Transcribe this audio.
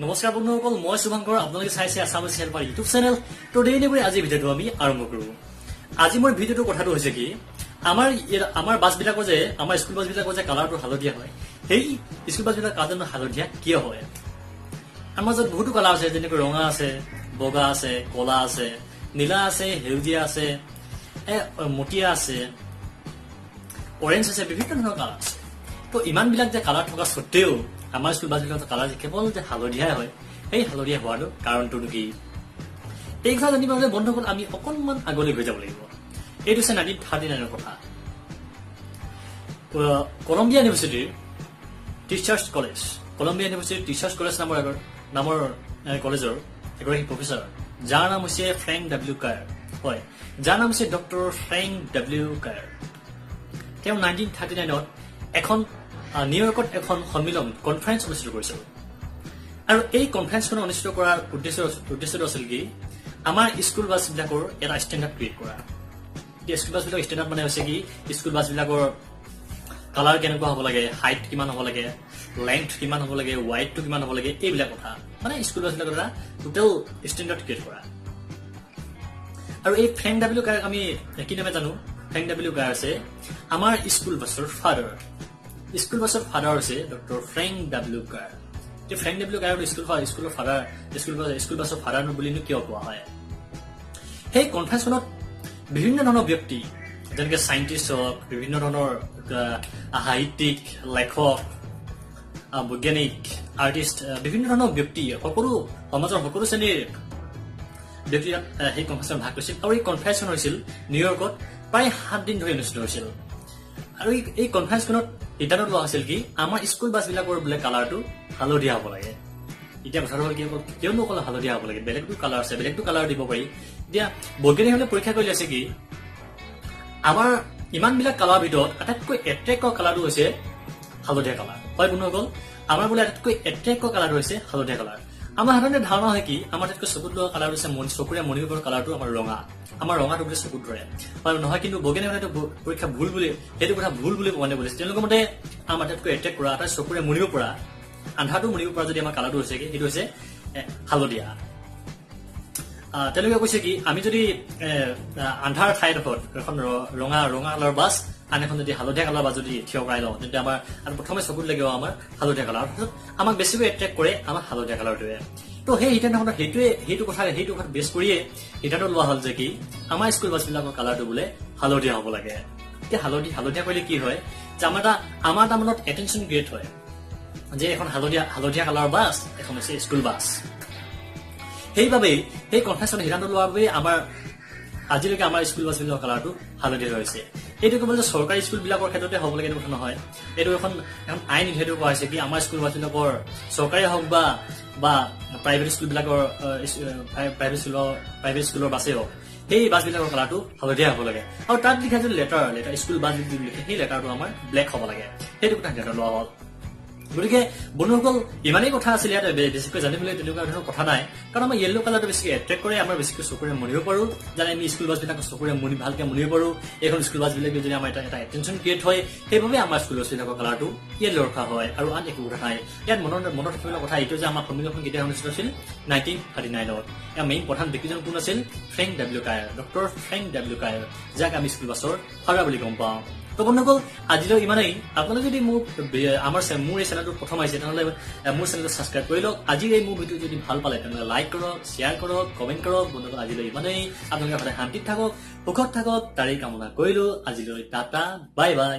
নমস্কাৰ বন্ধুসকল, মই শুভাংকৰ। আপোনালোকে চাইছে আছামিজ হেল্পাৰ ইউটিউব চেনেল। তো দেৰি নকৰি আজি ভিডিঅ'টো আমি আৰম্ভ কৰোঁ। আজি মোৰ ভিডিঅ'টোৰ কথাটো হৈছে কি, আমাৰ বাছবিলাকৰ যে, আমাৰ স্কুল বাছবিলাকৰ যে কালাৰটো হালধীয়া হয়, সেই স্কুল বাছবিলাকৰ কালাৰটো হালধীয়া কিয় হয়? আমাৰ মাজত বহুতো কালাৰ আছে, যেনেকৈ ৰঙা আছে, বগা আছে, ক'লা আছে, নীলা আছে, সেউজীয়া আছে, মটীয়া আছে, অৰেঞ্জ আছে, বিভিন্ন ধৰণৰ কালাৰ আছে। তো ইমানবিলাক যে কালাৰ থকা স্বত্তেও আমাৰ স্কুল বাছবিলাকৰ কালাৰ যে কেৱল যে হালধীয়াই হয়, সেই হালধীয়া হোৱাটো কাৰণটোনো কি? এই কথা জানিব হ'লে বন্ধুসকল, আমি অকণমান আগলৈ গৈ যাব লাগিব। এইটো হৈছে 1939ৰ কথা। কলম্বিয়া ইউনিভাৰ্চিটিৰ টিচাৰ্ছ কলেজ নামৰ কলেজৰ এগৰাকী প্ৰফেচাৰ, যাৰ নাম হৈছে ফ্ৰেংক ডাব্লিউ কায়াৰ হয়, যাৰ নাম হৈছে ডক্টৰ ফ্ৰেংক ডাব্লিউ কায়াৰ। তেওঁ 1939ত এখন নিউয়ৰ্কত এখন সন্মিলন, কনফাৰেন্স অনুষ্ঠিত কৰিছিল। আৰু এই কনফাৰেন্সখন অনুষ্ঠিত কৰাৰ উদ্দেশ্যটো আছিল কি, আমাৰ স্কুল বাছবিলাকৰ এটা ষ্টেণ্ডাৰ্ড ক্ৰিয়েট কৰা। এতিয়া স্কুল বাছবিলাকৰ ষ্টেণ্ডাৰ্ড মানে হৈছে কি, স্কুল বাছবিলাকৰ কালাৰ কেনেকুৱা হ'ব লাগে, হাইট কিমান হ'ব লাগে, লেংথ কিমান হ'ব লাগে, ৱাইডটো কিমান হ'ব লাগে, এইবিলাক কথা। মানে স্কুল বাছবিলাকৰ এটা টোটেল ষ্টেণ্ডাৰ্ড ক্ৰিয়েট কৰা। আৰু এই ফ্ৰেংক ডাব্লিউ কায়াৰক আমি কি নামে জানো? ফ্ৰেংক ডাব্লিউ কায়াৰ হৈছে আমাৰ স্কুল বাছৰ ফাদাৰ। স্কুল বাছৰ ফাদাৰ হৈছে ডক্টৰ ফ্ৰেংক ডাব্লিউ কায়াৰ। এতিয়া ফ্ৰেংক ডাব্লিউ কায়াৰ স্কুলৰ ফাদাৰ, স্কুল বাছৰ ফাদাৰ বুলিনো কিয় কোৱা হয়? সেই কনফাৰেন্সখনত বিভিন্ন ধৰণৰ ব্যক্তি, যেনেকে চাইণ্টিষ্ট হওক, বিভিন্ন ধৰণৰ সাহিত্যিক, লেখক, বৈজ্ঞানিক, আৰ্টিষ্ট, বিভিন্ন ধৰণৰ ব্যক্তি, সকলো সমাজৰ সকলো শ্ৰেণীৰ ব্যক্তি তাত সেই কনফাৰেন্সত ভাগ লৈছিল। আৰু এই কনফাৰেন্সখন হৈছিল নিউয়ৰ্কত, প্ৰায় 7 দিন ধৰি অনুষ্ঠিত হৈছিল। আৰু এই কনফাৰেন্সখনত সিদ্ধান্ত লোৱা হৈছিল কি, আমাৰ স্কুল বাছবিলাকৰ বোলে কালাৰটো হালধীয়া হ'ব লাগে। এতিয়া কথাটো হ'ল কি, কিয়নো অকল হালধীয়া হ'ব লাগে? বেলেগতো কালাৰ আছে, বেলেগতো কালাৰ দিব পাৰি। এতিয়া বৈজ্ঞানিকসকলে পৰীক্ষা কৰি আছে কি, আমাৰ ইমানবিলাক কালাৰৰ ভিতৰত আটাইতকৈ এট্ৰেক্ট কৰা কালাৰটো হৈছে হালধীয়া কালাৰ। হয় বন্ধুসকল, আমাৰ বোলে আটাইতকৈ এট্ৰেক্ট কৰা কালাৰটো হৈছে হালধীয়া কালাৰ। আমাৰ সাধাৰণতে ধাৰণা হয় কি, আমাৰ আটাইতকৈ চকুত লগা কালাৰটো হৈছে চকুৰে মনিব পৰা কালাৰটো আমাৰ ৰঙা। আমাৰ ৰঙাটো বোলে চকুত ধৰে, হয় নহয়? কিন্তু বৈজ্ঞানিকসকলে এইটো পৰীক্ষা ভুল বুলি, সেইটো কথা ভুল বুলি প্ৰমাণিত কৰিছে। তেওঁলোকৰ মতে আমাৰ আটাইতকৈ এট্ৰেক্ট কৰা, আটাইতকৈ চকুৰে মনিব পৰা, আন্ধাৰটো মনিব পৰা যদি আমাৰ কালাৰটো হৈছে কি, সেইটো হৈছে হালধীয়া। তেওঁলোকে কৈছে কি, আমি যদি আন্ধাৰ ঠাইডোখৰত এখন ৰঙা কালাৰৰ বাছ, আন এখন যদি হালধীয়া কালাৰৰ বাছ যদি থিয় কৰাই লওঁ, তেন্তে আমাৰ আৰু প্ৰথমে চকুত লাগিব আমাৰ হালধীয়া কালাৰ। তাৰপিছত আমাক বেছিকৈ এট্ৰেক্ট কৰে আমাৰ হালধীয়া কালাৰটোৱে। তো সেই সিদ্ধান্তখনত সেইটোৱে সেইটো কথা বেছ কৰিয়ে সিদ্ধান্ত লোৱা হ'ল যে কি, আমাৰ স্কুল বাছবিলাকৰ কালাৰটো বোলে হালধীয়া হ'ব লাগে। এতিয়া হালধীয়া কৰিলে কি হয় যে আমাৰ এটা মনত এটেনশ্যন ক্ৰিয়েট হয় যে এখন হালধীয়া কালাৰৰ বাছ, এখন হৈছে স্কুল বাছ। সেইবাবেই সেই কনফাৰেন্সত সিদ্ধান্ত লোৱাৰ বাবেই আমাৰ আজিলৈকে আমাৰ স্কুল বাছবিলাকৰ কালাৰটো হালধীয়া হৈছে। এইটো কেৱল যে চৰকাৰী স্কুলবিলাকৰ ক্ষেত্ৰতে হ'ব লাগে, এইটো কথা নহয়। এইটো এখন আইন নিৰ্ধাৰিত কৰা হৈছে কি, আমাৰ স্কুল বাছবিলাকৰ, চৰকাৰী হওক বা প্ৰাইভেট স্কুলবিলাকৰ, প্ৰাইভেট স্কুলৰ বাছেই হওক, সেই বাছবিলাকৰ কালাৰটো হালধীয়া হ'ব লাগে। আৰু তাত লিখা যিটো লেটাৰ, স্কুল বাছ যিটো লিখে, সেই লেটাৰটো আমাৰ ব্লেক হ'ব লাগে। সেইটো কথা সিদ্ধান্ত লোৱা হ'ল। গতিকে বন্ধুসকল, ইমানেই কথা আছিল। ইয়াত বেছিকৈ জানিবলৈ তেনেকুৱা ধৰণৰ কথা নাই, কাৰণ আমাৰ য়েল্ল' কালাৰটো বেছিকৈ এট্ৰেক্ট কৰে, আমাৰ বেছিকৈ চকুৰে মনিব পাৰোঁ। যেনে আমি স্কুল বাছবিলাক চকুৰে ভালকে মনিব পাৰোঁ। এইখন স্কুল বাছবিলাক যদি আমাৰ এটা এটেনশ্যন ক্ৰিয়েট হয়, সেইবাবে আমাৰ স্কুল বাছবিলাকৰ কালাৰটো য়েল্ল' ৰখা হয় আৰু আন একো কথা নাই। ইয়াত মনত ৰাখিবলৈ কথা এইটো যে আমাৰ সন্মিলনখন কেতিয়া অনুষ্ঠিত হৈছিল? 1939ত। ইয়াৰ মেইন প্ৰধান ব্যক্তিজন কোন আছিল? Frank W Kyer, doctor Frank W Kyer, যাক আমি স্কুল বাছৰ ফাদাৰ বুলি গম পাওঁ। তো বন্ধুসকল, আজিলৈ ইমানেই। আপোনালোকে যদি মোৰ এই চেনেলটো প্ৰথম আহিছে, তেনেহ'লে মোৰ চেনেলটো ছাবস্ক্ৰাইব কৰি লওক। আজিৰ এই মোৰ ভিডিঅ' যদি ভাল পালে, তেনেহ'লে লাইক কৰক, শ্বেয়াৰ কৰক, কমেণ্ট কৰক। বন্ধুসকল, আজিলৈ ইমানেই। আপোনালোকে সদায় শান্তিত থাকক, সুখত থাকক, তাৰেই কামনা কৰিলো। আজিলৈ টাটা, বাই বাই।